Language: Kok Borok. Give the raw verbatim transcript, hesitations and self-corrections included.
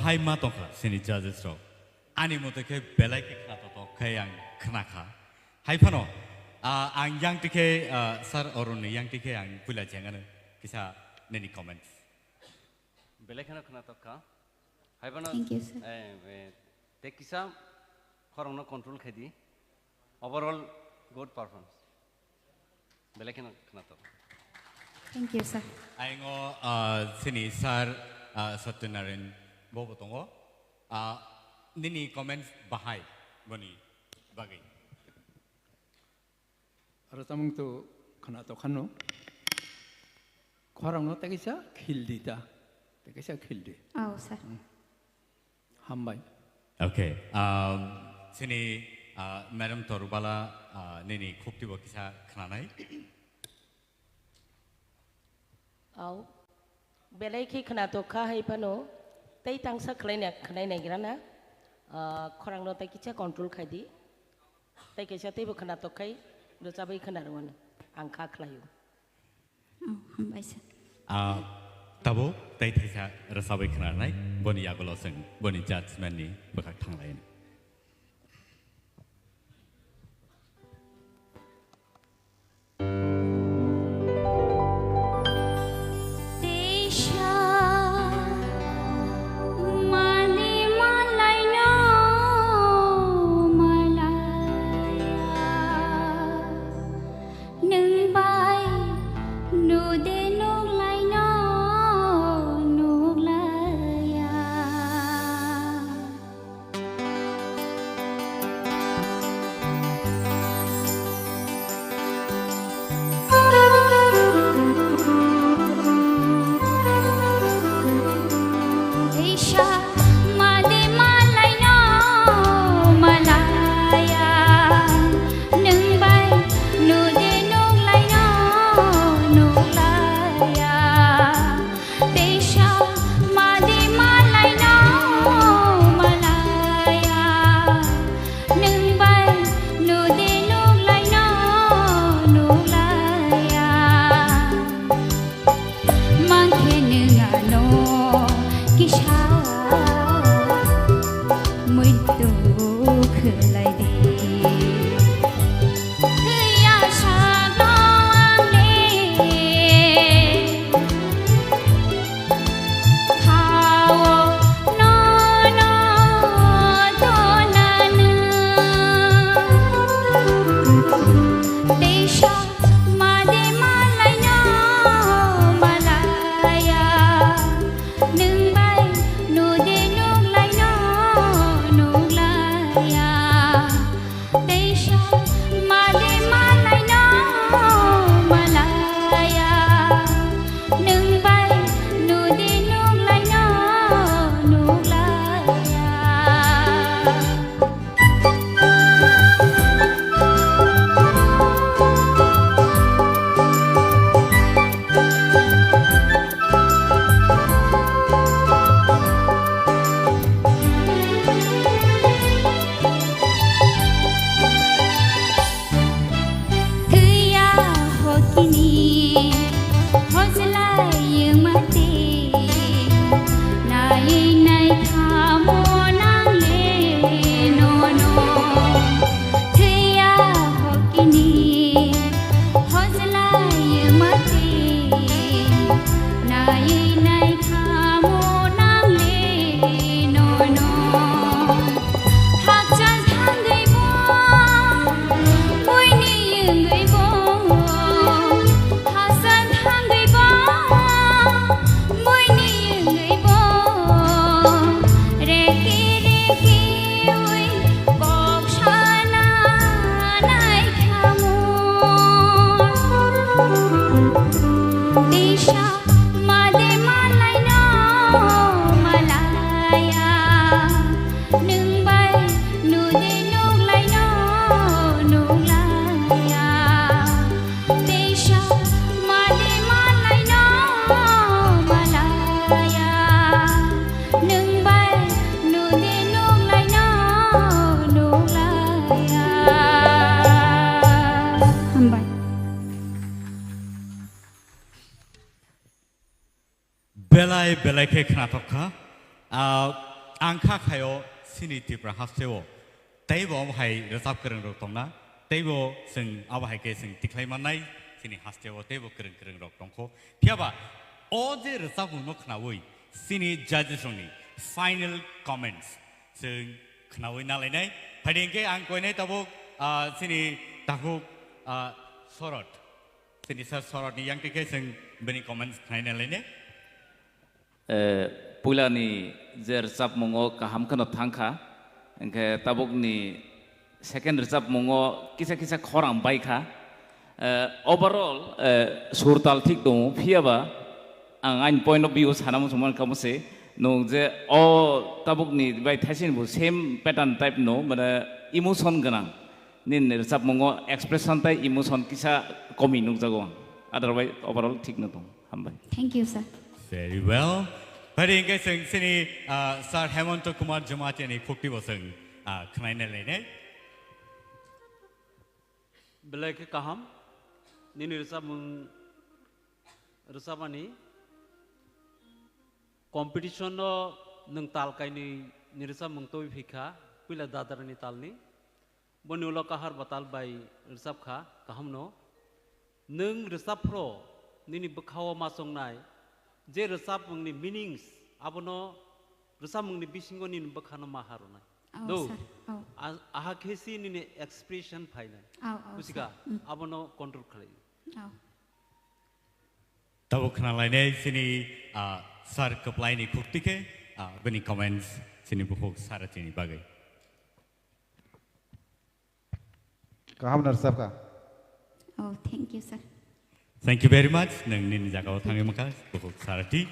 Hai ma tongkha sini judges rok. Ani mote khe belai khe khna totok khe ang khna kha. Hai phano, ah, ang yang tikhe, ah, Sir Arun ni yang tikhe ang puila jengano kisa nini comments. Belai kheno khna tokkha. Hai phano, Thank you, sir. Eh, eh, te kisa khorokno control khai di. Overall good performance. Belai kheno khna tok. Thank you, sir. Aingo, ah, sini Sir, ah, Satyanarayan bobo tongo. Ah, nini comments bahai boni bagwi. Aro tamung tu khna tokhano. Khorang no tei kisa khil di ta. Tei kisa khil di. Oh, sir. Hmm. Hambai. Okay. Um, sini, uh, Madam Torubala, uh, nini khukti bo kisa khnanai. Au. Belai khe khna tokha hai phano. Tei tangsa khlai na, khnai nai gira na. Uh, khorang no tei kisa control khai di. Tei kaisa teibo khna tok khai, rwchabwi khna rwano. Ang kha khlaio. Oh, hambai sir. Ah, tabuk tei thaisa rwchabwi khna rwnai, boni yagulo chwng boni judgment ni bwkhak thanglaino. Teisa mani malaino malaya, nwng bai nude nuklaino nuklaya. Teisa made malaino malaya, nwng bai nude nuklaino nuklaya. Teisa madi malaino malaya, nwng bai nudi nuklaino nuklaya. Mangkhe nwng ano kisa muitu khwlai di. Thwiya sakno ang le khao nono tonanw. Teisa made malaino malaya. Nwng bai nudi nuklaino nuklaya. Teisa made malaino malaya. Nwng bai nudi nuklaino nuklaya. Thwiya hokini hojlai mati, nai nai khamo nangle nono. Thwiya hokini hojlai mati, nai nai khamo nangle nono. Hakchal thangwi bo, buini wngwi bo, hakchal thangwi bo, buini wngwi bo, reki reki wi kok sana nai khamu. Tisa made malaino malaya, nwng bai nudi nuklaino nuklaya. Tisa made malaino malaya, nwng bai nudi nuklaino nuklaya. Hambai. Belai belai khe khnathok kha. Ah, Ang kha khaio chini Tripura hasteo teibo omo hai rwchap kwrwng rok tongna, teibo chwng abo hai khe chwng tikhlai mannai chini hasteo teibo kwrwng kwrwng rok tongkho. Phiyaba o je rwchapmung no khnaui chini judges rokni final comments chwng khnaui nalainai. Phaidi hwnkhe ang koinai tabuk, ah, chini takhuk, ah, Sorot. Chini sir Sorotni yang tikhe chwng bini comments khnai nalainai. Eh, puilani je rwchapmungo kaham kheno thangkha, hwnkhe tabukni second rwchapmungo kisa kisa khorang baikha. Eh, overall, eh, sur tal thik tongo, phiyaba ang ani point of view sana muchungmani kamo se, nwng je o tabukni bai thaisini bo same pattern type no, mane emotion gwnang nini rwchapmungo expression tai emotion kisa komi nukjago ang, otherwise overall thik no tongo. Hambai. Thank you, sir. Very well. Phaidi hwnkhe chwng chini, ah, Sir Hemanta Kumar Jamatia ni khukti bo chwng, ah, khwnai nalainai. Belai khe kaham, nini rwchapmung rwchapmani competition no nwng tal kainwi ni rwchapmung twi phikha, puila dadarani talni. Boni ulo kahar batal bai rwchapkha, kahamno. Nwng rwchapphro nini bwkhao ma chongnai je rwchapmungni meanings, abono rwchapmungni bisingo nini bwkhano ma harwnai. Oh, do. Sir. Oh. A-, aha khe si nini expression phainai. Oh, oh, Kusika, sir. Mm. Abono control khlai. Oh. Tabuk khna lainai chini, ah, sir kwplaini khukti khe, ah, bini comments chini bukhuk Sarati ni bagwi. Kaham no rwchapkha. Oh, thank you, sir. Thank you very much. Nwng nini jagao thangwi mankha, bukhuk Sarati.